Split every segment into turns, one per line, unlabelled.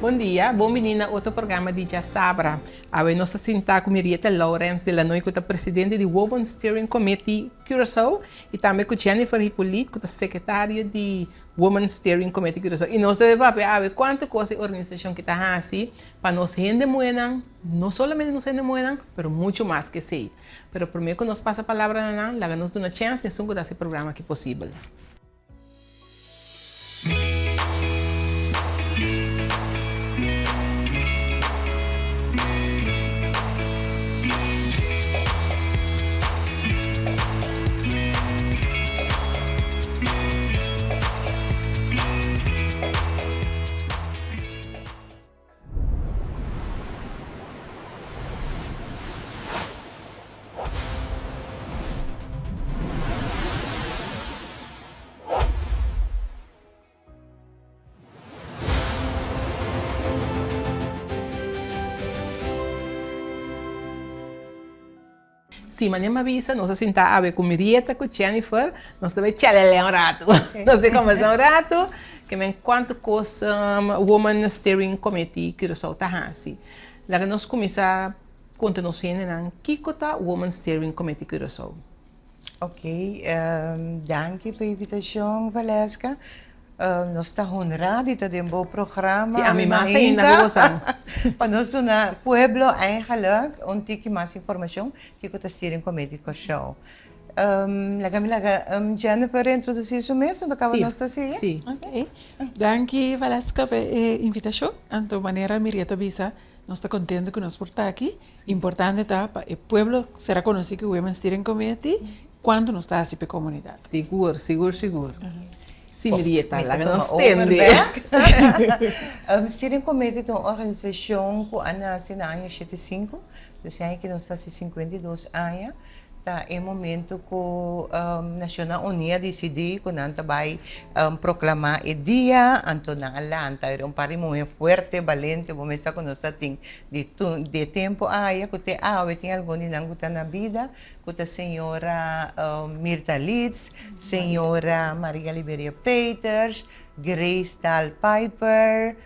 Bon dia, bon bini na otro programa di Djasabra. Awe nos ta sinta ku Mirieta Lourens de Lanoy ku ta presidente di Women Steering Committee Curaçao i tambe ku Jennifer Hippolyte ku ta sekretario di Women Steering Committee Curaçao. I nos ta papia awe kuantu kos e organisashon ki ta hasi pa nos hende muhénan, no solamente nos hende muhénan, pero muchu mas ku esei. Pero promé ku nos pasa palabra na nan, laga nos duna chèns na esun ku ta hasi e programa aki posibel. Sí, manera mi a bisa, nos a sinta awe ku Mirieta, ku Jennifer, nos ta bai chalelé un ratu. Nos ta kombersá un ratu, ke men kuantu kos Women Steering Committee Curaçao ta hasi. Laga nos kuminsá konta nos hendenan kiko ta Women Steering Committee Curaçao.
Ok, danki pa e invitashon Valeska. Nos ta honrá di ta den bo programa.
Sí, ami mas ainda ku bosan.
Pa nos duna pueblo eigenlijk un tiki mas informashon kiko ta Steering Committee Kòrsou. Laga mi laga Jennifer introdusí su mes, anto kaba nos ta sigui.
Sí.
Ok, danki Valeska pa e invitashon. Anto manera Miriet a bisa, nos ta kontento ku nos por ta aki. Importante ta pa e pueblo sera konosí ku Women's Steering Committee Cuanto nos ta haci p'e comunidad.
Sigur, sigur, sigur. Si Mirieta, laga nos tende.
Steering Committee ta un organisacion cu a nace na aña shete sinku, dus e aña aki nos ta haci 52 aña. Ta e momento cu Nacionnan Uní a dicidi cu nan ta bay proclama e dia, anto nan a lanta un par di muher fuerte, balente, bo mester sa cu nos ta tin di e tempo aya cu te awe tin algun di nan cu ta na bida. Ku ta señora Mirta Leeds, señora Maria Liberia Peters, Grace Dahl Piper,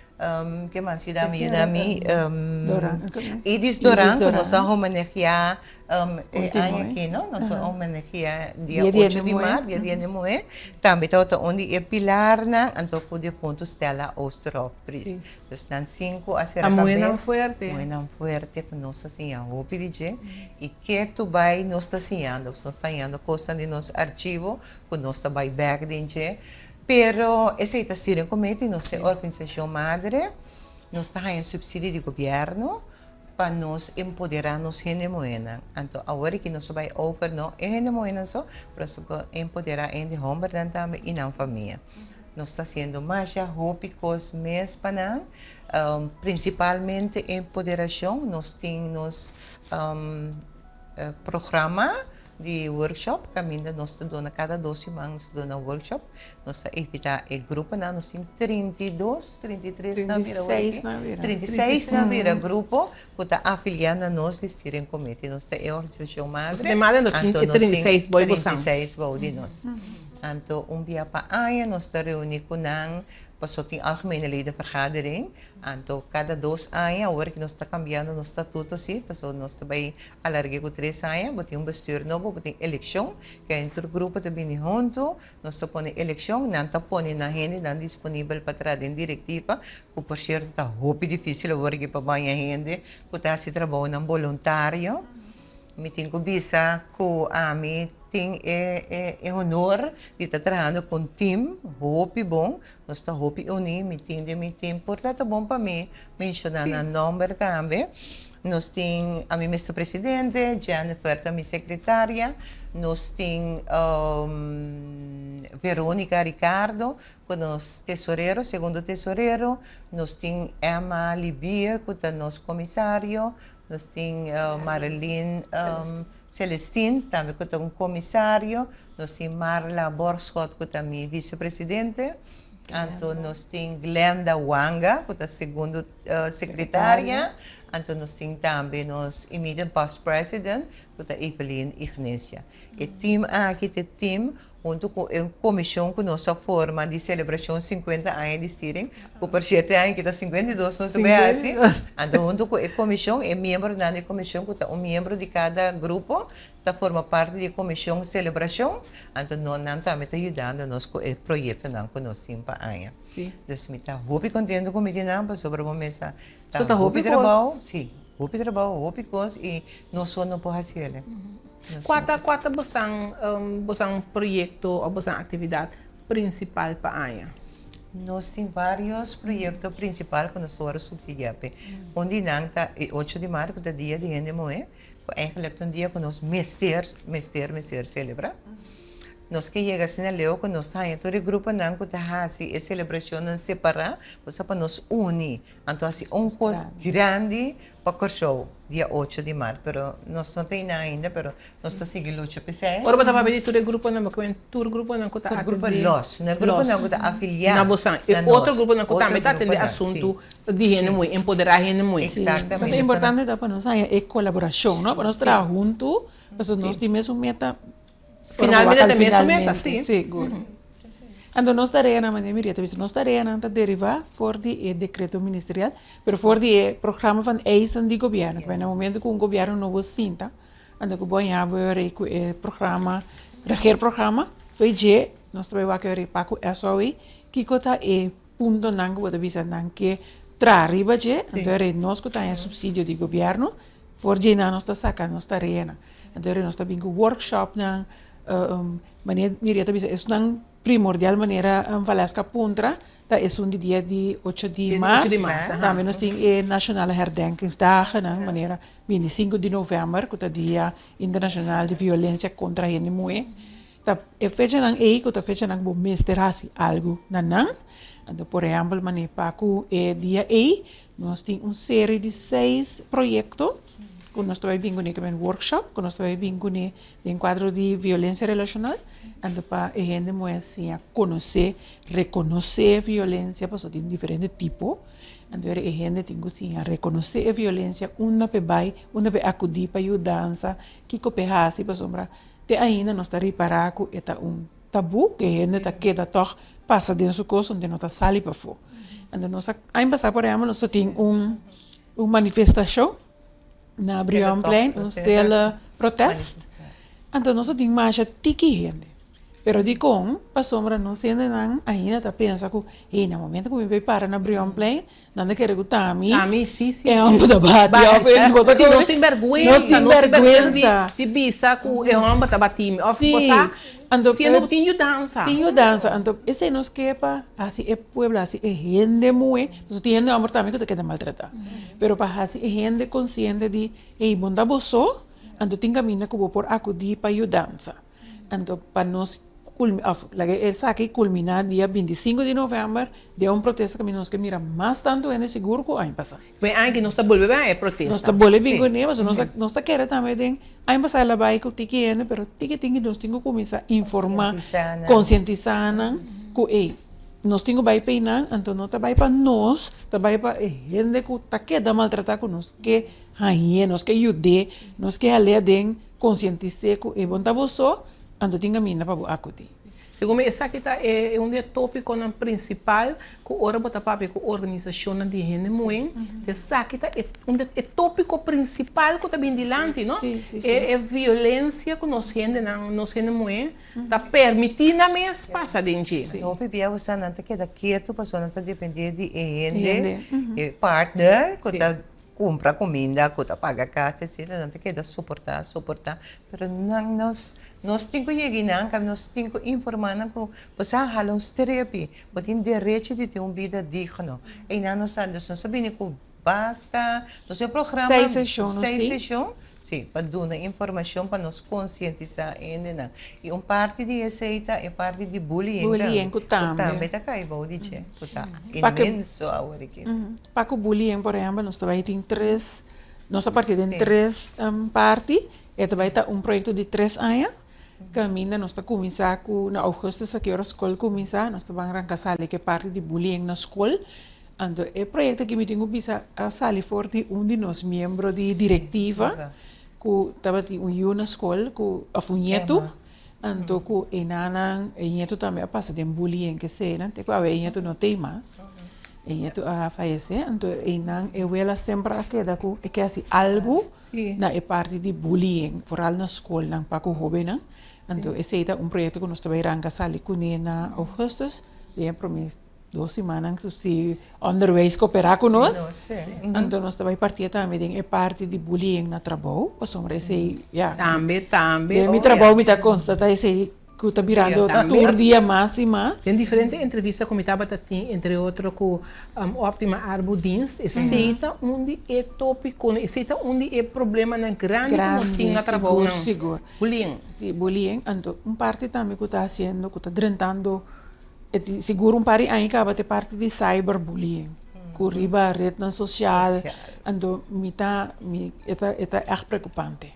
ke mas yuda mi yuda mi? Idis Doran ku nos a homenageá e aña aki no, nos a homenageá dia ocho di mart, dia di hende muhé, tambe tabata un di e pilarnan anto ku difunto Stella Oosterhof Pries. Dus nan sinku a sera kabes.
Muhénan fuerte.
Muhénan fuerte ku nos a siña hopi di dje. I ke tu bai nos ta siñando, nos ta hañando kosnan di nos archivo ku nos ta bai bèk den dje. Pero esei ta Steering Committee, nos ta e organisashon madre, nos ta haña supsidio di gobièrnu pa nos empoderá nos hende muhénan. Anto awor aki nos ta bai over no e hende muhénan so, pero nos ta empoderá e hende hòmbernan tambe i nan famia. Nos ta hasiendo masha hopi kos mes pa nan, prinsipalmente empoderashon. Nos tin nos programa di workshop kaminda nos ta duna kada dos siman nos ta duna workshop. Nos ta invitá e gruponan, nos tin 32, 33 nan bira awor aki, 36 nan bira grupo ku ta afiliá na nos di Steering Committee. Nos ta e organisashon madre, anto nos tin 36 bou di nos. Anto un bia pa aña nos ta reuni ku nan paso tin algemene ledenvergadering. Anto kada dos aña awor ki nos ta kambiando nos statuto si paso nos ta bai alarg'é ku tres aña. Bo tin un bestuur nobo, bo tin elekshon ke ain tur grupo ta bini huntu. Nos ta pone elekshon, nan ta pone nan hendenan disponibel pa traha den direktiva ku por sierto ta hopi difisil awor ki pa baña hende ku ta hasi trabounan boluntario. Mi tin ku bisa ku ami tin e e honor di ta trahando ku un team hopi bon. Nos ta hopi uní. Mi tin den mi team por ta ta bon pa mi menshoná nan nòmber tambe. Nos tin ami mes ta presidente, Jennifer ta mi sekretaria. Nos tin Veronica Ricardo ku nos tesorero, segundo tesorero. Nos tin Emma Libier ku ta nos komisario. Nos tin Marilyn Celestin tambe ku ta un komisario. Nos tin Marla Borschot ku ta mi visepresidente. Anto nos tin Glenda Wanga ku ta segundo sekretaria. Anto nos tin tambe nos immediate past president. ku ta Evelyn Ignesia. E tim aki ta e tim huntu ku e komishon ku nos a forma di selebrashon sinkuenta aña di Stiring, ku por sierto e aña aki ta 52 nos ta bai hasi. Anto huntu ku e komishon, e miembronan di e komishon ku ta un miembro di kada grupo ta forma parti di e komishon selebrashon, anto no nan tambe ta yudando nos ku e proyektonan ku nos tin pa aña. Dus mi ta hopi kontento ku mi tin nan pasobra bo mester
So ta
hopi
hopi
trabou,
kos.
sí, hopi trabou, hopi kos i nos so no por hasi el. Nos
Kua
no
ta
por
kua ta bosan bosan proyekto òf bosan aktividat prinsipal pa aña?
Nos tin vários proyekto prinsipal ku nos ta wòrdu supsidiá p'e. Un di nan ta e ocho di mart ku ta dia di hende muhé, ku eigenlik ta un dia ku nos mester, mester, mester selebrá. Nos ke yega asina leu ku nos ta haña tur e gruponan ku ta hasi e selebrashonnan separá, pasobra pa nos uni. Anto hasi un kos grandi pa Kòrsou dia ocho di mart, pero nos no ta einan ainda, pero nos ta sigui lucha p'esei.
Ora bo ta papia di tur e gruponan, bo ke men tur gruponan ku ta
Tur grupo
atendé
lòs, no e gruponan ku ta afiliá
na bosan, e
na nos,
otro gruponan ku
otro
tambe ta atendé
gruponan,
asuntu
sí.
di hende
Sí.
muhé, empoderá hende muhé.
Exactamente.
Pasobra importante ta pa nos haña e kolaborashon, no? Pa nos traha huntu, pasobra nos tin mesun meta.
Finalmente ta mesun meta, sí.
Sigur. Anto nos tareanan, manera Miriam ta bisa, nos tareanan ta derivá for di e dekreto ministerial, pero for di e programa van eisen di gobièrnu. Ku na momento ku un gobièrnu nobo sinta, anto ku bo haña bo rei ku e programa, regeerprogramma, fo'i dje nos ta bai wak e rei pa ku SOE, kiko ta e puntonan ku bo ta bisa nan ke traha riba dje, anto e rei nos ku ta haña supsidio di gobièrnu, For dje nan nos ta saka nos tareanan. Anto nos ta bin ku workshopnan, manera Mireya ta bisa esunnan primordial manera Valeska puntra ta esun di dia di ocho di maart. Tambe nos tin e Nationale Herdenkingsdagennan manera bintisinko di novèmber ku ta dia internashonal di violensia kontra hende muhé. Ta e fechanan ei ku ta fechanan ku bo mester hasi algu na nan. Anto por ehèmpel manera pa ku e dia ei Nos tin un serie di seis proyekto ku nos ta bai bin kuné, kimen workshop ku nos ta bai bin kuné den kuadro di violensia relashonal, anto pa e hende muhé siña konosé, rekonosé violensia pasobra tin diferente tipo, anto e hende tin ku siña rekonosé e violensia unda p'e bai, unda p'e akudí pa yudansa, kiko p'e hasi pasobra te ainda nos ta ripará ku e ta un. Tabú ku e hende ta keda tòg pasa den su kos donde no ta sali pafó. Anto nos a aña pasá por ehèmpel nos a tin un un manifestashon na Brionplein, un stille protest. Anto nos a tin masha tiki hende. Pero dikon? Pasobra nos hendenan ainda ta pensa ku, hey, na momento ku mi bai para na Brionplein, Nan ta kere ku Tami.
Tami, si, si,
E homber ta bati of e bo ta
Si, no sin berguensa.
No sin berguensa.
Di bisa ku e homber ta bati mi. Of bo sa, siendo ku tin yudansa.
Tin yudansa. Anto esei nos ke pa hasi e pueblo, hasi e hende muhé, pasobra tin hende homber tambe ku ta keda maltratá. Pero pa hasi e hende konsiente di, hey, bo no ta bo so, anto tin kaminda ku bo por akudí pa yudansa. Anto pa nos of laga esaki kulminá dia 25 di novèmber den un protesta kaminda nos ke mira mas tantu hende sigur ku aña pasá.
Wen aña ki nos ta bolbe bin e protesta.
Nos ta bolbe bin kuné pasobra nos nos ta kere tambe den aña pasá el a bai ku tiki hende pero tiki tiki nos tin ku kuminsá informá, konsientisá nan ku ey nos tin ku bai p'ei nan anto no ta bai pa nos ta bai pa e hende ku ta keda maltratá ku nos ke hañ'é nos ke yud'é nos ke hal'é aden. Konsientis'é ku e bon ta bo so, anto tin kaminda pa bo akudí.
Segun mi esaki ta e un di e tópikonan prinsipal ku ora bo ta papia ku organisashonnan di hende muhé, esaki ta e un di e tópiko prinsipal ku ta bin dilanti, no? E e violensia ku nos hendenan, nos hende muhé ta permití nan mes pasa den dje.
Hopi bia bo sa nan ta keda ketu pasobra nan ta dependé di e hende, e partner ku ta Cumpra cuminda cu ta paga cas etcetera nan ta keda soporta soporta pero nan nos nos tin cu yega eynan cambio nos tin cu informa nan cu bo sa hala un strepi bo tin derecho di tin un bida digno eynan nos ta nos a bini cu basta nos tin un programa
Seis sesion nos
seis
tin.
sesion si pa duna informacion pa nos concientisa hendenan y un parti di esey ta e parti di bullying
Bullying cu
tambe
tambe.
cu tambe ta cay bou di dje cu ta
Pa ke
inmenso awor aki.
Pa ku bullying por ehèmpel nos ta bai tin tres, nos a parti den tres parti, e ta bai ta un proyekto di tres aña kaminda nos ta kuminsá ku na ougùstus aki ora skol kuminsá nos ta ban ranka sali ku e parti di bullying na skol, anto e proyekto aki mi tin ku bisa a sali for di un di nos miembro di direktiva. ku tabatin un yu na skol ku òf un ñetu anto ku e nannan e ñetu tambe a pasa den bullying keseinan te ku awe e ñetu no tei mas e ñetu a fayesé anto einan e wela semper a keda ku e ke hasi algu na e parti di bullying foral na skolnan pa ku hóbennan anto esei ta un proyekto ku nos ta bai ranka sali kuné na ougùstùs den e promé Dos simannan ku si onderwijs koperá ku nos, anto nos ta bai partié tambe den e parti di bullying na trabou, pasobra esei, ya.
Tambe, tambe.
Den mi trabou mi ta konstatá esei ku ta birando tur dia mas i mas.
Den diferente entrevista ku mi tabata tin, entre otro ku Optima Arbodienst, esei ta un di e topikonan, esei ta un di e problemanan grandi ku nos tin na trabounan.
Sigur, sigur.
Bullying.
Si, bullying. Anto un parti tambe ku ta hasiendo, ku ta drentando. E tin sigur un par di aña kaba ta e parti di cyberbullying ku riba retnan sosial anto mi ta mi e ta e ta ègt preokupante.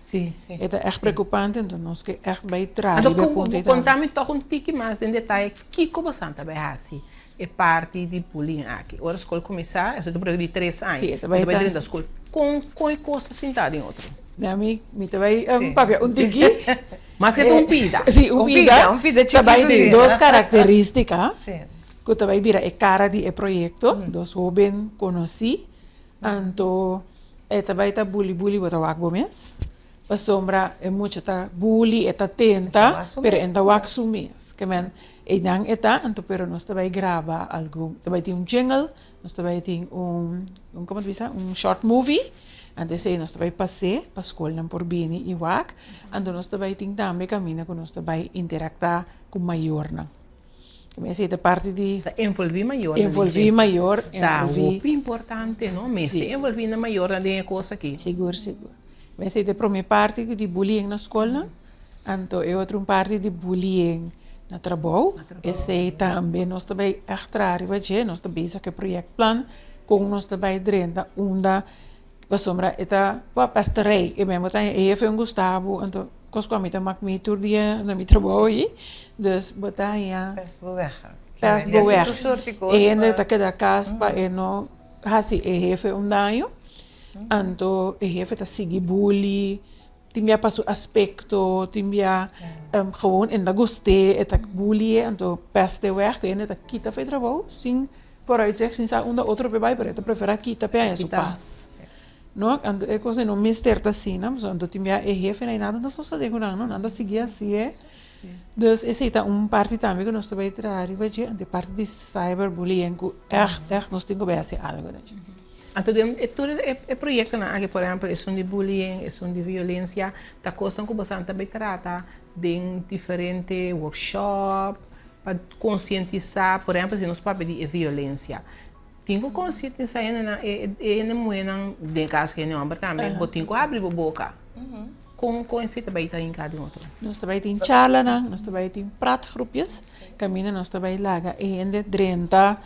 E ta ègt preokupante anto nos ke ègt bai traha riba e punto ei tambe.
Konta mi tòg un tiki mas den detaye kiko bosan ta bai hasi e parti di bullying aki. Ora skol kuminsá esei ta un proyekto di tres aña. E ta bai drenta skol. Kon kon e kos ta sinta den otro?
Mi mi ta bai papia un tiki.
Maske ta un pida.
Sí, un pida.
Un pida
Ta bai
chikitu, sí.
tin dos karakterístika ku ta bai bira e kara di e proyekto, dos hóben konosí, anto e ta bai ta buli buli bo ta wak bo mes, pasobra e mucha ta buli, e ta tenta, pero e no ta wak su mes. Ke men einan e ta, anto pero nos ta bai graba algun, ta bai tin un jingle, Nos ta bai tin un, un como ta bisa, un short movie, anto esei nos ta bai pas'é pa skolnan por bini i wak, anto nos ta bai tin tambe kaminda ku nos ta bai interaktá ku mayornan. Esei ta parti di.
Ta envolví mayornan den dje.
Envolví mayor,
Ta hopi importante, no? Mester envolví nan mayornan den e kos aki.
Sigur, sigur. Esei ta e promé parti di bullying na skolnan. Anto e otro un parti di bullying na trabou, esei tambe nos ta bai ègt traha riba dje, nos ta bezig ku e proyèktplan kon nos ta bai drenta unda pasobra e ta bo pèsterei e men bo ta haña e hefe un gusta bo anto kos ku ami ta mak mi tur dia na mi trabou ei dus bo ta haña
Pèst bo wèg.
Pèst bo wèg. E hende ta keda kas pa e no hasi e hefe un daño anto e hefe ta sigui bully. Tin bia pa su aspecto, tin bia gewoon e no ta gust'é, e ta bully'é, anto pèst'é wèg ku hende ta kita for e trabou sin vooruitzicht, sin sa unda otro por bai, pero e ta preferá kita p'e haña su pas. No, anto e kos ei no mester ta asina, pasobra anto tin bia e hefenan ei nada ta sosodé ku nan, no, nan ta sigui hasié. Dus esei ta un parti tambe ku nos ta bai traha riba dje, anto e parti di cyberbullying ku ègt, ègt nos tin ku bai hasi algu na dje.
Anto den e tur e proyektonan aki, por ehèmpel esun di bullying, esun di violensia, ta kosnan ku boso ta bai trata den diferente workshop pa konsientisá, por ehèmpel si nos papia di e violensia, tin ku konsientisá hendenan, e hende muhénan, den kaso hende hòmber tambe, bo tin ku habri bo boka. Kon kon esei ta bai ta hinká den otro?
Nos ta bai tin charlanan, nos ta bai tin praatgroepjes, kaminda nos ta bai laga e hende drenta,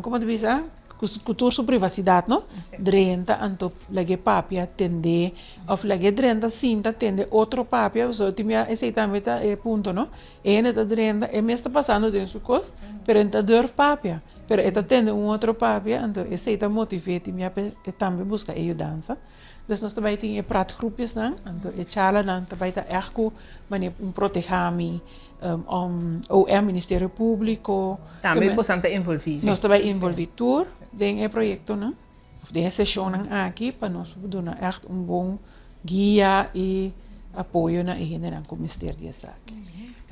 komo ta bisa, ku tur su privasidat no, drenta anto lag'é papia tendé òf lag'é drenta sinta tende otro papia, pasobra tin bia esei tambe ta e punto no, e hende ta drenta e mes ta pasando den su kos pero e no ta durf papia, pero e ta tende un otro papia anto esei ta motiv'é tin bia pa e tambe buska e yudansa. Dus nos ta bai tin e praatgroepjesnan, anto e charlanan ta bai ta ègt ku manera un proteha mi, OM, Ministerio Públiko.
Tambe bosan ta envolví.
Nos ta bai envolví tur den e proyektonan òf den e seshonnan aki pa nos por duna ègt un bon guia i apoyo na e hendenan ku mester di esaki.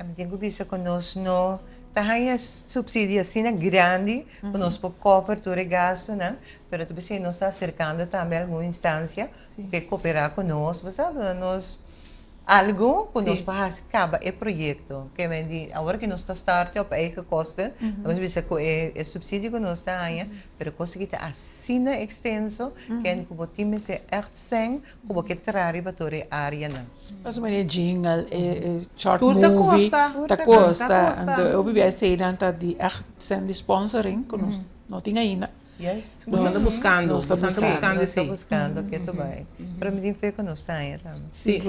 Mi tin ku bisa ku nos no ta haña supsidio asina grandi ku nos por cover tur e gastunan, Pero ta p'esei nos ta aserkando tambe algun instansia ku ke koperá ku nos, bo sa, duna nos algu ku nos por hasi kaba e proyekto. Ke men di awor ke nos ta starta op eigen kosten, nos bisa ku e supsidio ku nos ta haña, pero kos aki ta asina ekstenso ku bo tin mester ègt sèn ku bo ke traha riba tur e areanan.
Pasobra e jingle, e short movie ta kosta. Anto e hopi bia eseinan ta di ègt sèn di sponsoring ku nos no tin ainda.
Juist.
Boso ta buscando.
Nos ta
buscando
buscando. Nos ta buscando ketu bai. Pero mi tin fe cu nos ta haña tambe.
Sí.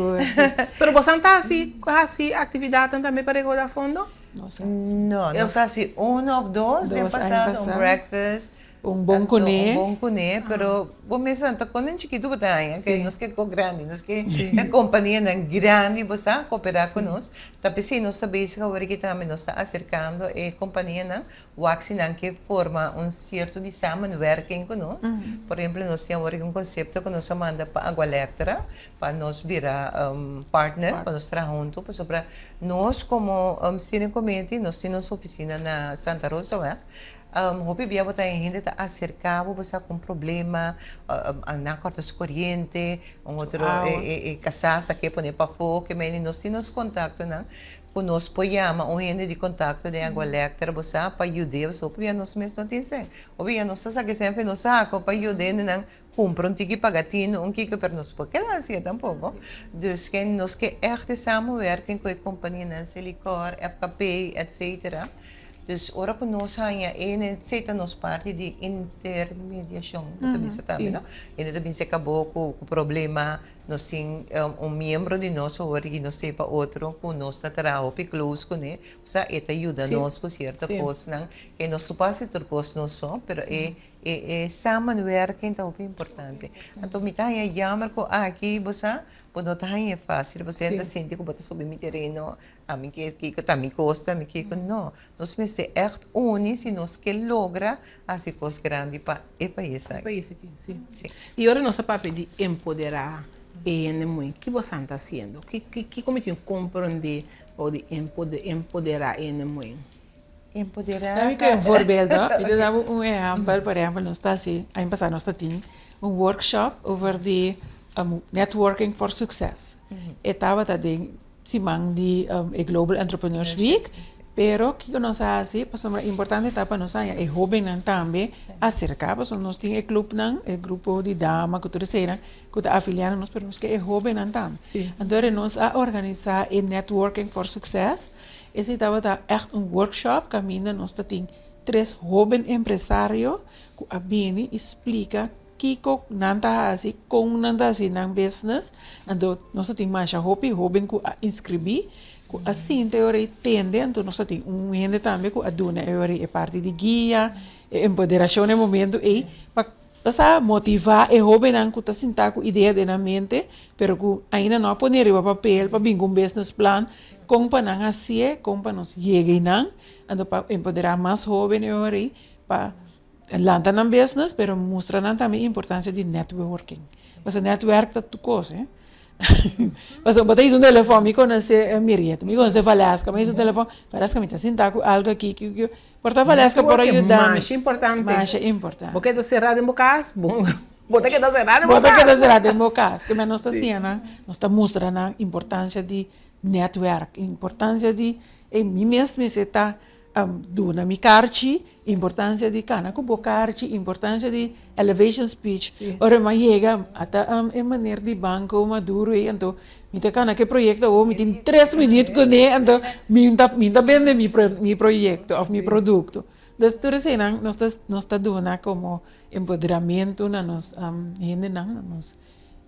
Pero boso ta haci haci actividadnan tambe pa recaudá fondo?
No, nos a haci uno of dos den pasado, un breakfast.
Un bon kuné.
Un bon kuné, pero bo mes nan ta kon den chikitu bo ta haña, ke nos ke ko grandi, nos ke e kompanianan grandi bo sa koperá ku nos. Ta p'esei nos ta bezig awor aki tambe, nos ta aserkando e kompanianan wak si nan ke forma un sierto di samenwerking ku nos. Por ehempel, nos tin awor aki un konsepto ku nos a manda pa Agualectra pa nos bira partner, pa nos traha huntu, pasobra nos komo steering committee nos tin nos ofisina na Santa Rosa wèg. Hopi bia bo ta e hende ta aserká bo, bo sa ku un problema, nan a kòrta su koriente, un otro e kasá sa ke pone pafó, ke mende nos tin nos kontaktonan ku nos por yama un hende di kontakto den Agualectra, bo sa, pa yud'é, pasobra hopi bia nos mes no tin sèn. Hopi bia nos ta saka e sèn for nos sako pa yuda hendenan kumpra un tiki paga tinu un kiko, pero nos por keda hasié tampoko. Dus ke nos ke ègt e samenwerking ku e kompanianan Selikor, FKP, etcetera. Dus ora ku nos haña e esei ta nos parti di intermediashon, bo ta bisa tambe, no? Hende ta bin serka bo ku problema, nos tin un miembro di nos awor i nos sepa otro ku nos ta traha hopi close kuné, osea e ta yuda nos ku sierto kosnan, ke nos no por hasi tur kos nos so, pero e e samenwerking ta hopi importante. Anto mi ta haña jammer ku aki, bo sa, bo no ta haña e fácil, bo ta sinti ku bo ta subi mi tereno, Ami ke kiko ta mi kosta, mi kiko no. Nos mester ègt uni si nos ke logra hasi kos grandi pa e pais aki.
Pais aki, si. Si. I ora nos a papia di empoderá e hende muhé, ki bosan ta hasiendo? Kiko mi tin komprondé bou di empoderá e hende muhé?
Empoderá.
Dami ku un voorbeeld, mi ta dabo un ehèmpel, por ehèmpel nos ta hasi, aña pasá nos ta tin un workshop over di networking for success. E tabata den siman di e Global Entrepreneurs Week, pero kiko nos a hasi pasobra importante ta pa nos haña e hobennan tambe aserka pasobra nos tin e clubnan, e grupo di dama ku tur eseinan ku ta afiliá na nos pero nos ke e hobennan tambe. Anto nos a organisá e Networking for Success, esei tabata ègt un workshop kaminda nos ta tin tres hoben empresario ku a bini i splika Kiko nan ta hasi, kon nan ta hasi nan business. Anto nos ta tin masha hopi hoben ku a inskribí, ku a sinta e ora ei tende, anto nos ta tin un hende tambe ku a duna e ora ei e parti di guia, e empoderashon na e momento ei, pa sa motivá e hobennan ku ta sintá ku idea den nan mente, pero ku ainda no a pone riba papel pa bin ku un business plan, kon pa nan hasié, kon pa nos yega einan, anto pa empoderá mas hoben e ora ei pa Lanta nan business pero mustra nan tambe importancia di networking. Pasobra netwerk ta tur cos he. Pasobra bo ta hisa un telefon, mi conoce Miriet, mi conoce Valeska, mi hisa un telefon, Valeska mi ta sinta cu algo aki, ki ki, por ta Valeska por a yuda mi.
Masha importante.
Masha importante.
Bo keda cera den bo cas, bo bo ta keda cera den bo
Bo ta
cas.
keda cera den bo cas. Kimen nos ta siña nan, nos ta mustra nan importancia di netwerk, importancia di, ey mi mes mester ta Duna mi karchi, importancia di kana ku bo karchi, importancia di elevation speech. Ora mi a yega ata e meneer di banco Maduro ei anto mi ta kana ku e proyecto awor mi tin tres minuut kuné anto mi ta mi ta bende mi mi proyecto of mi producto. Dus tur eseinan nos ta nos ta duna komo empoderamiento na nos hendenan na nos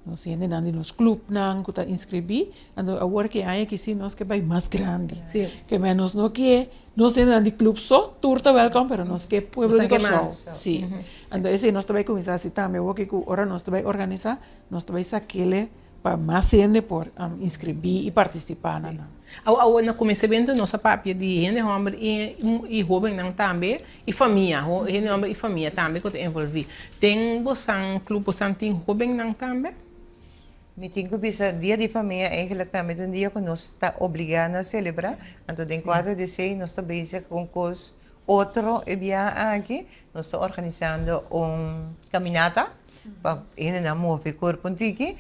Nos hendenan di nos clubnan cu ta inscribi, anto awor ki aña ki si nos ke bay mas grandi.
Sí.
Ke men nos no ke nos hendenan di club so, tur ta welcome, pero nos ke pueblo di Corsou. Sí. Anto esey nos ta bay cuminsa haci tambe awor ki cu ora nos ta bay organisa, nos ta bay sakele pa mas hende por inscribi y participa na nan.
Awor, awor na cuminsamentu nos a papia di hende homber y y hobennan tambe. I famia, hende homber i famia tambe ku ta envolví. Den bosan club bosan tin hobennan tambe?
Mi tin ku bisa dia di famia eigenlijk tambe ta un dia ku nos ta obligá na selebrá. Anto den kuadro di esei nos ta bezig ku un kos otro e biaha aki. Nos ta organisando un kaminata pa hendenan move kurpo un tiki.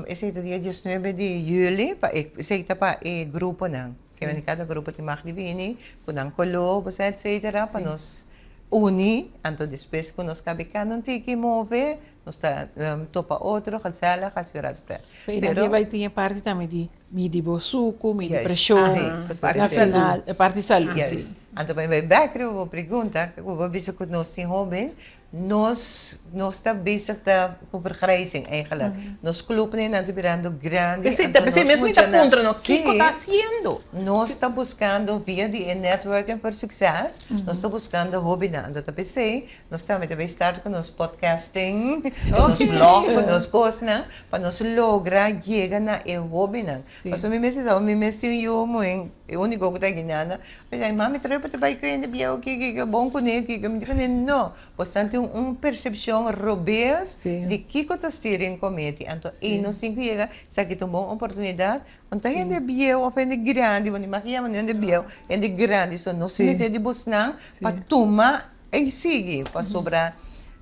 Esei ta dia diesnuebe di juli, pa e esei ta pa e gruponan. Kende kada grupo tin mag di bini ku nan koló, bo sa etsetera, pa nos uni. Anto despues ku nos kabe kanda un tiki move, nos ta topa otro, gezellig, hasi un rato pret.
Pero bai tin e parti tambe di midi bo suku, midi preshon, na final, e parti salú.
Juist. Anto pa mi bai bek riba bo pregunta, ku bo a bisa ku nos tin hoben. Nos nos ta bezig ta ku vergrijzing eigenlijk. Nos clubnan ta birando grandi.
P'esei ta p'esei mes mi ta puntra no kiko ta hasiendo.
Nos ta buskando via di e netwerking voor succes nos ta buskando hobennan. Anto ta p'esei nos tambe ta bay start ku nos podcasting, ku nos vlog, ku nos kosnan pa nos logra yega na e hobennan. Pasobra mi mes sa mi mes tin un yu muhé e uniko ku ta guinana. Mi di, mami trae pa ta bai ku hende bieu kiko, bon kuné kiko. Mi di kuné, no, bosnan tin un persepshon robes di kiko ta steering committee. Anto ei nos tin ku yega, esaki ta un bon oportunidat. Un ta hende bieu òf hende grandi, bo no mag yama hende bieu, hende grandi. So nos mester di bosnan pa tuma ei sigui, pasobra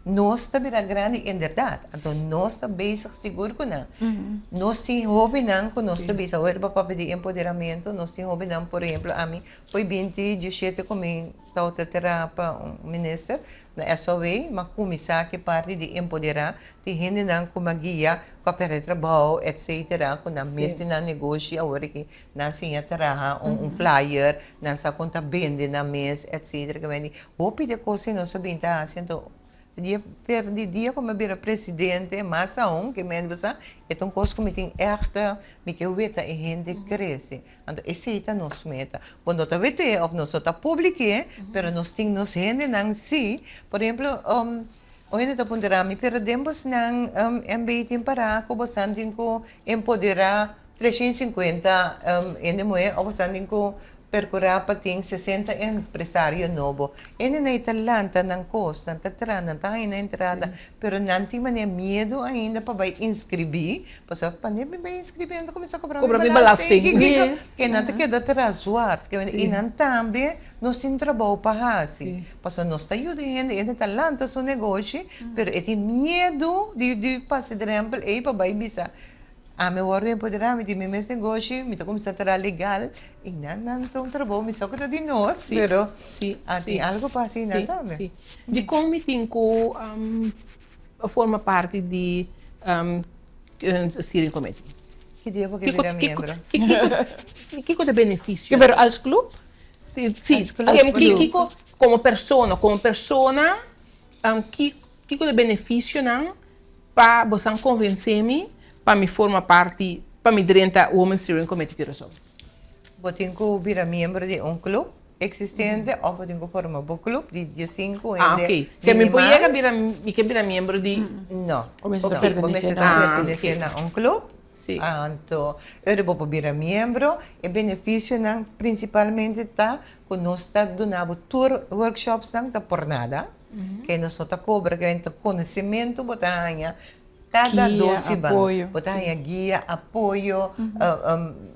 nos ta bira grandi inderdat. Anto nos ta bezig sigur ku nan. Nos tin hobennan ku nos ta bisa, ora bo papia di empoderamentu, nos tin hobennan, por ehemplo, ami foi binti dieshete ku mi tabata traha pa un minister na SOW, mi a kuminsá ku e parti di empoderá tin hendenan ku mi a guia ku a pèrdè trabou, etsetera, ku nan mes tin nan negoshi awor aki nan siña traha un flyer, nan sa kon ta bende nan mes, etsetera. Hopi di e kos ei nos a bin ta hasi, anto dia fer di dia ku mi a bira presidente, mas aun ke mi a e ta un kos ku mi tin ègt mi ke weta e hende krese. Anto esei ta nos meta. Bo no ta wet'é òf nos no ta publik'é, pero nos tin nos hendenan sí. Por ehemplo, un hende ta puntra mi, pero den bosnan MB tin pará ku bosnan tin ku empoderá 350 hende muhé òf bosnan tin ku Percurá pa tin 60 empresario nobo. Hendenan ei ta lanta nan cos, nan ta traha, nan ta haña nan entrada, pero nan tin manera miedu ainda pa bai inscribí, pasobra pa mi bai inscribí nan ta cuminsa cobra mi belasting, kiko, ke nan ta keda traha zwart, ke i nan tambe nos tin trabou pa haci, pasobra nos ta yuda hende, hende ta lanta su negoshi, pero e tin miedu di pasa e drempel ei pa bai bisa. Ami a wòrdu empoderá, mi tin mi mes negoshi, mi ta kuminsá traha legal i nan nan ta un trabou, mi sa ku ta di nos, pero a tin algu pa hasi nan tambe.
Sí, dikon mi tin ku forma parti di steering committee?
Ki dia bo ke bira miembro?
Kiko ta benefisio?
Pero als club?
Sí, kiko komo persona, komo persona kiko ta benefisionan Pa bosan konvensé mi pa mi forma parti, pa mi drenta Women's Steering Committee Curaçao.
Bo tin ku bira miembro di un club eksistente òf bo tin ku forma bo club di diesinku
Ah,
hende
ok. Ke mi por
minimal.
yega bira, mi ke bira miembro di.
No.
Bo mester ta
Bo
pertenesé
mester
na
ta
un.
pertenesé na un club.
Sí.
Anto, ora bo por bira miembro, e benefisionan prinsipalmente ta ku nos ta duna bo tur workshopsnan ta por nada. Ke nos no ta kobra, ke ta konosementu bo ta haña kada dos siman. Bo ta haña guia, apoyo.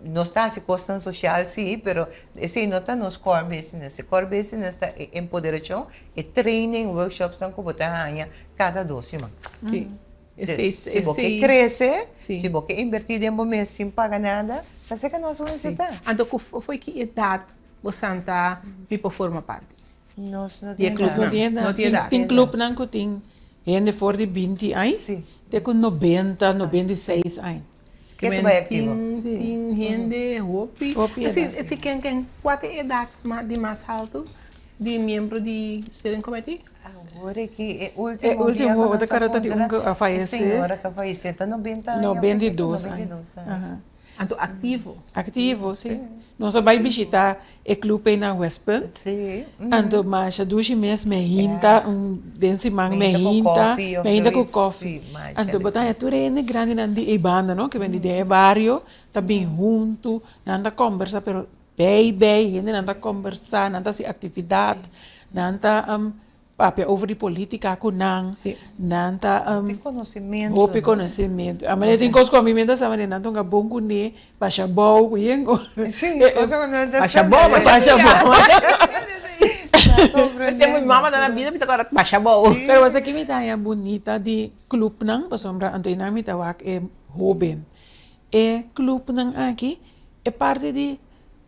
Nos ta hasi kosnan sosial sí, pero esei no ta nos core business. E core business ta e empoderashon, e training, workshopsnan ku bo ta haña kada dos siman.
Sí.
Esei, si bo ke krese, si bo ke invertí den bo mes sin paga nada, ta seka nos un esei ta.
Anto ku fo'i ki edat bo santa mi por forma parti?
Nos no
Di e
tin
clubnan.
edad.
No tin edad.
No tin edad.
Tin clubnan cu tin hende for di binti añ
Sí.
te cu nobenta, 96 añ.
Ke ta bai activo.
Tin,
Sí.
tin hende hopi.
Hopi
Si,
edad.
si ken ken cua ta e edad ma di mas halto di miembro di steering committee?
Awor aki e
E
ultimo
ultimo
bia cu
otro
nos a
cara ta di un
puntra
cu a
e
fayece.
señora cu a fayece ta nobenta aña.
92 aña.
92 aña.
Aha.
Anto aktivo.
Aktivo, si. Nos a bai bishitá e club ei na Westpunt.
Si.
Anto masha dushi mes me hinta un den siman me
Me hinta ku
hinta,
koffie of
me hinta ku
zoiets.
koffie.
Si, masha
Anto bo ta haña
leuk.
tur hende grandinan di ei banda no, ke bini den e bario ta bin huntu, nan ta kombersá pero bei bei hendenan ta kombersá, nan ta hasi aktividat, nan ta Papia over di politica cu nan, nan ta
Hopi conocimento.
Hopi conocimento. A manera tin cos cu ami mi ta sa manera nan ta hunga bon cune, basha bou cu yen cu.
Si, cosa cu nan ta sa.
Basha bou,
basha bou.
Tempo mi mama ta na bida mi ta acorda basha bou.
Pero wasa ki mi ta haña bunita di clubnan pasobra anto nan mi ta wak e hoben. E clubnan aki e parti di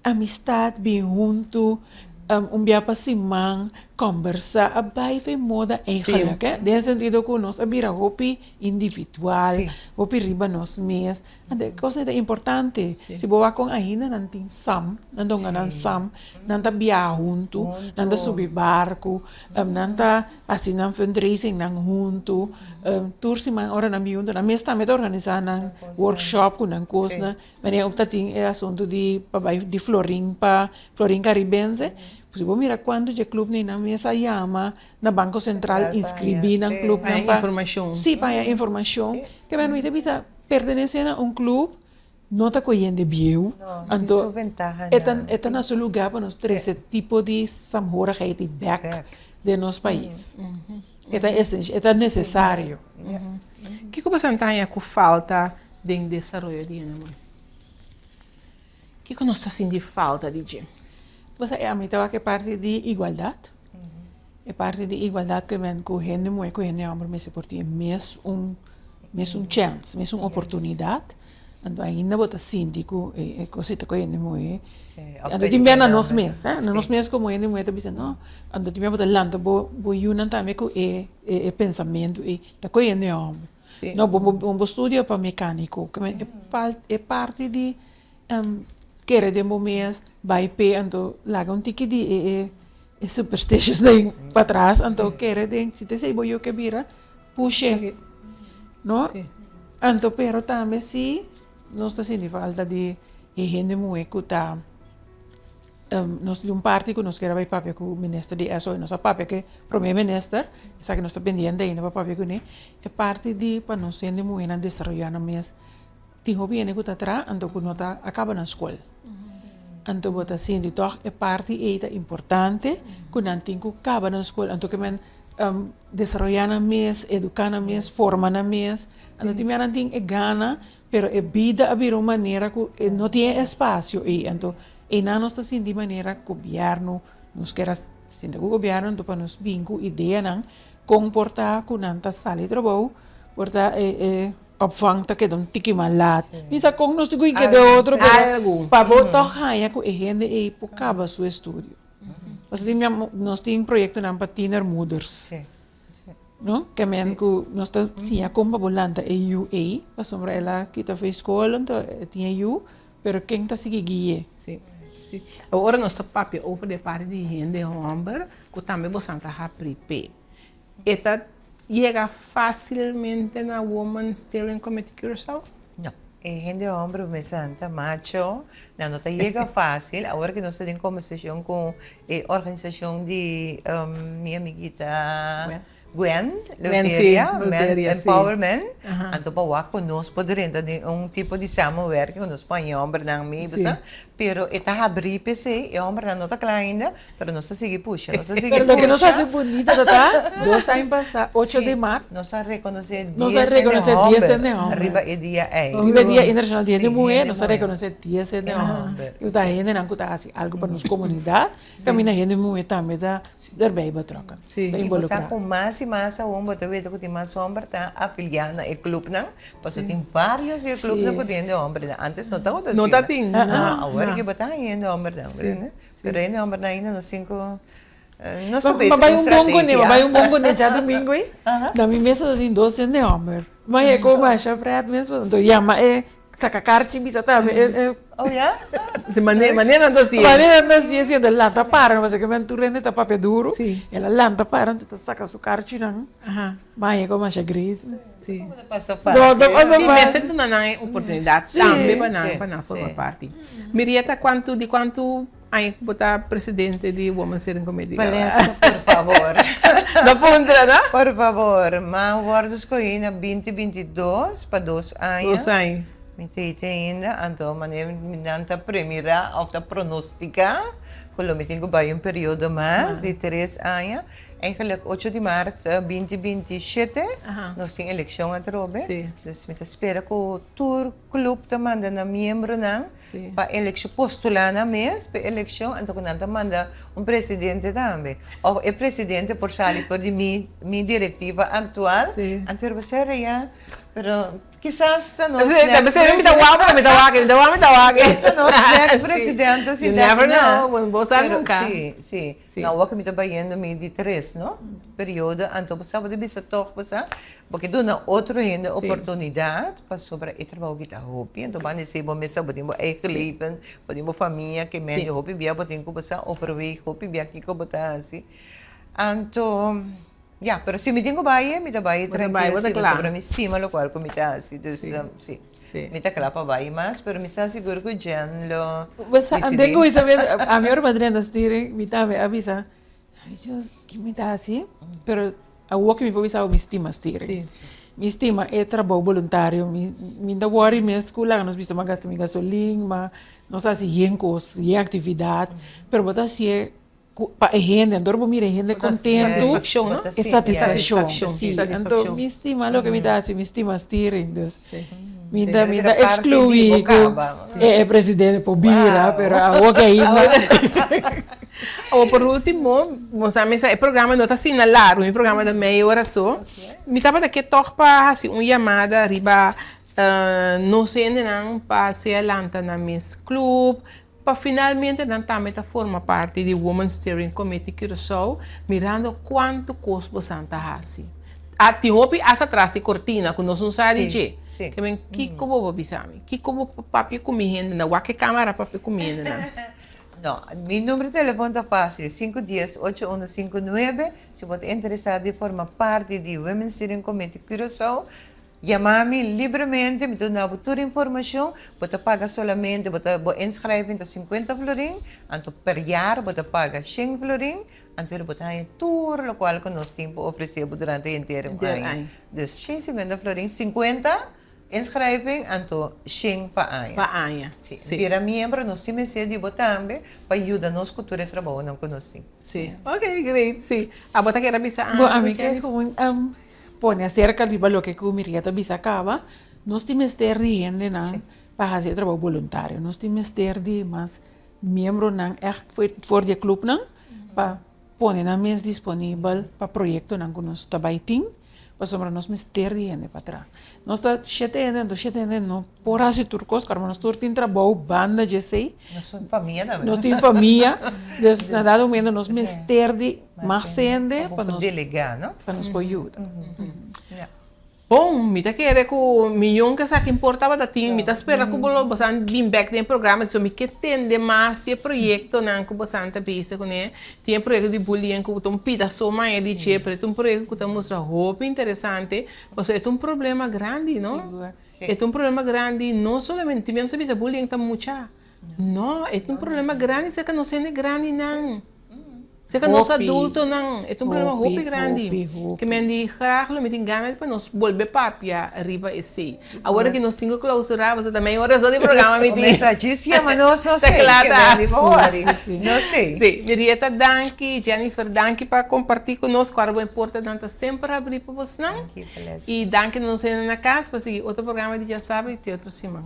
Amistad bin huntu un bia pa siman. Kòmbersá a bai fen moda eigenlik, eh, den e sentido ku nos a bira hopi individual, hopi riba nos mes. Anto e kos ei ta importante. Si bo wak kon ainda nan tin sam, nan ta hunga nan sam, nan ta biaha huntu, nan ta subi barku, nan ta hasi nan fundraisingnan huntu. Tur siman ora nan bin huntu nan mes tambe ta organisá nan workshop ku nan kosnan. Wanneer op ta tin e asuntu di pa bai di florin pa florin karibense, si bo mira kuantu dje clubnan nan mes a yama na Banko Sentral inskribí nan clubnan pa si pa haña informashon. Ke men mi ta bisa pertenesé na un club no ta ku hende bieu, anto e ta e ta na su lugá pa nos trese tipo di saamhorigheid ei bèk den nos pais. E ta e ta nesesario.
Kiko boso ta haña ku falta den desaroyo di hende muhé? Kiko nos ta sinti falta di dje?
Bo sa, ami ta wak e parti di igualdat. E parti di igualdat ke men ku hende muhé ku hende hòmber mester por tin e mes un mes un chèns, mes un oportunidat. Anto ainda bo ta sinti ku e kosita ku hende muhé. Anto tin bia na nos mes, na nos mes komo hende muhé ta bisa no, anto tin bia bo ta lanta bo bo yunan tambe ku e e pensamentu ei ta ku hende hòmber. No bo bo studia pa mekániko, e parti di kere den bo mes bai p'e anto laga un tiki di e e superstitious den patras anto kere den si ta esei bo yu ke bira push'e no. Anto pero tambe si nos ta sinti falta di e hende muhé ku ta nos di un parti ku nos kier a bai papia ku minister di SOE nos a papia ku e prome minister esaki nos ta pendiente ainda pa papia kuné e parti di pa nos hende muhénan desaroyá nan mes. Tin hopi hende ku ta traha anto ku no ta a kaba nan skol. Anto bo ta sinti tòg e parti ei ta importante ku nan tin ku kaba nan skol. Anto ke men desaroyá nan mes, eduká nan mes, forma nan mes. Anto tin mira nan tin e gana pero e bida a bira un manera ku e no tin e espasio ei. Anto einan nos ta sinti manera gobièrnu, nos kier a sinta ku gobièrnu anto pa nos bin ku ideanan kon por ta ku nan ta sali trabou, por ta e Opvang ta keda un tiki mas laat. Mi sa kon nos tin ku keda otro pero pa bo tòg haña ku e hende ei por kaba su estudio. Pasobra tin nos tin proyektonan pa tienermoeders. No? Ke men ku nos ta siña kon pa bo lanta e yu ei pasobra el a kita for e skol anto e tin e yu pero ken ta sigui gui'é.
Sí, sí. Awor ora nos ta papia over di e parti di hende hòmber ku tambe boso ta habri p'e. E ta yega fásilmente na Women Steering Committee Curaçao?
No. E hende hòmber mester ta macho, nan no ta yega fásil. Awor ku nos ta den kombersashon ku e organisashon di mi amiguita Gwen Leuteria, Men Empowerment, anto pa wak ku nos por drenta den un tipo di samenwerking ku nos por haña hòmbernan mee, bo sa. Pero e ta habrí p'esei, e hòmbernan no ta kla ainda. Pero nos ta sigui pusha, nos ta sigui
Pero loke nos hasi bunita ta ta, dos aña pasá, ocho di mart,
Nos a rekonosé
nos a
dies
rekonosé
hende
dies hende
hòmber
hòmber.
riba e dia ei.
Riba e dia internashonal di hende
Sí,
muhé,
hende
nos a
muhé.
rekonosé dies hende
Hende
hòmber.
hòmber,
Ku ta
sí.
hendenan ku ta hasi algu pa nos komunidat, kaminda hende muhé tambe ta erbij betrokken,
Sí.
ta
I bo sa
involukrá.
ku mas i mas aun bo ta weta ku tin mas hòmber ta afiliá na e klupnan, pasobra tin vários di e klupnan ku tin hende hòmber. Ántes no tabata
No
asina.
ta tin,
No,
no.
awor ke bo ta haña hende hòmbernan,
Sí.
Pero e nombernan ainda no sin cu no sa
Ma
bezig
bai
cu
un bon kuné, ma
strategia.
bai un bon kuné djadumingu ei. Na mi mesa ta tin dos hende homber. Ma e ku masha pret mes pasobra. Anto yama e saka karchi bisa tambe e e.
Oh ya?
Si mane mane nan ta hasié.
Mane nan ta hasié si anto lanta para pasobra ke men tur hende ta papia duru.
Si.
El a lanta para anto ta saka su karchinan. Ma e ku masha great.
Si.
No ta pasa
No ta
fácil.
pasa
Si
fácil.
mester duna nan e oportunidat tambe pa nan
Si,
pa nan forma
si.
parti. Mirieta kuantu di kuantu aña ku bo ta presidente di Women Steering Committee?
Valesca por favor.
No puntra no?
Por favor, m'a wòrdu skohí na binti 22 pa dos aña.
Dos aña.
Mi ta ite ainda, anto manera nan ta premirá òf ta pronostiká ku lo mi tin ku bai un periodo mas di tres aña. Eigenlijk ocho di mart binti 27 nos tin elekshon atrobe. Dus mi ta spera ku tur club ta manda nan miembronan pa elekshon, postulá nan mes pa e elekshon, anto ku nan ta manda un presidente tambe. Òf e presidente por sali for di mi mi direktiva aktual, anto riba sera ya, pero. Kisas ta nos next president.
Mi ta wak, pero mi ta wak, mi ta wak, mi ta wak.
Kisas ta nos next president
You never know, bo sa nunca.
Si, si. Na awor ku mi ta bayendo mi di tres, no? Periodo, anto bo sa bo ta bisa tog bo sa, bo ke duna otro hende oportunidat pasobra e trabou aki ta hopi, anto bo a nesei bo mesa, bo tin bo eigen leven, bo tin bo famia, ke mende hopi bia bo tin ku bo sa overweeg hopi bia kiko bo ta hasi. Anto. Ya, pero si mi tin ku bai, mi ta bai trankil si, pasobra mi stima lokual ku mi ta hasi. Dus, si, mi ta kla pa bai mas, pero mi sta sigur ku Jen lo
disidí. Den kuminsamentu, ami ora mi a drenta steering, mi tambe a bisa, ay Dios, ki mi ta hasi? Pero awor ku mi por bisa mi stima steering. Mi stima e trabou boluntario, mi no ta wòri mes ku laga nos bisa mi a gasta mi gasolin, ma nos a hasi yen kos, yen aktividat, pero bo ta hasié Ku pa e hende, anto ora bo mira e hende kontentu, e satisfakshon. Si, anto mi stima loke mi ta hasi, mi stima steering, dus mi ta mi ta ekskluí ku e presidente por bira, pero awor ke ainda.
Awor por ultimo, bo sa mesa e programa no ta asina largu, mi programa ta mei ora so. Mi tabata ke tòg pa hasi un yamada riba nos hendenan pa sea lanta nan mes club, Pa finalmente nan tambe ta forma parti di Women's Steering Committee Curaçao mirando cuanto cos bosan ta haci. A tin hopi as atras di cortina cu nos no sa di dje. Ke men kico bo por bisa mi? Kico bo por papia cu mi hendenan? Wak e camera papia cu mi hendenan.
No, mi numero di telefon ta facil, sinku dies ocho uno sinku nuebe, si bo ta interesa di forma parti di Women's Steering Committee Curaçao, Yama mi libremente, mi ta duna bo tur informacion. Bo ta paga solamente, bo ta, bo inschrijving ta sinkuenta florin, anto per jaar bo ta paga shen florin, anto bo ta haña tur lokual ku nos tin pa ofresé bo durante henter un aña. Dus shen sinkuenta florin, sinkuenta inschrijving, anto shen pa aña.
Pa aña,
si. Bira miembro, nos tin mester di bo tambe pa yuda nos ku tur e trabounan ku nos tin.
Si, ok, great, si. Abo ta kere bisa algu,
Bo, ami ke un. Pone aserka riba loke ku Miriet a bisa kaba, nos tin mester di hendenan pa hasi e trabou boluntario. Nos tin mester di mas miembronan ègt for di e klupnan pa pone nan mes disponibel pa proyektonan ku nos ta bai tin, pasobra nos mester di hende pa traha. Nos ta shete hende, anto shete hende no por hasi tur kos, pasobra nos tur tin trabou banda dje esei.
Nos tin famia tambe.
Nos tin famia, dus na dado momento nos mester di mas hende pa nos
delegá, no?
Pa nos por yuda.
Bon, mi ta kere ku miyon ke sa ki por tabata tin, mi ta spera ku bo lo bosan bin bek den e programa, so mi ke tende mas di e proyektonan ku bosan ta bezig kuné. Tin e proyekto di bullying ku ta un pida so maña di dje, pero e ta un proyekto ku ta mustra hopi interesante, pasobra e ta un problema grandi, no? E ta un problema grandi, no solamente, tin biaha nos ta bisa bullying ta mucha, no, e ta un problema grandi serka nos hende grandinan. Serka nos adultonan e ta un problema hopi grandi. Ke men di graag lo mi tin gana di pa nos bolbe papia riba esei. Awor aki nos tin ku klausurá pasobra ta mei ora so di programa mi tin.
Mesa djis yama nos no
Ta
sei.
kla ta.
No sei.
Si. Mirieta danki, Jennifer danki pa kompartí ku nos. Ku ora bo e portanan ta semper habrí pa bosnan.
Danki, Valesca.
I danki na nos hende na kas pa sigui otro programa di Djasabra i te otro siman.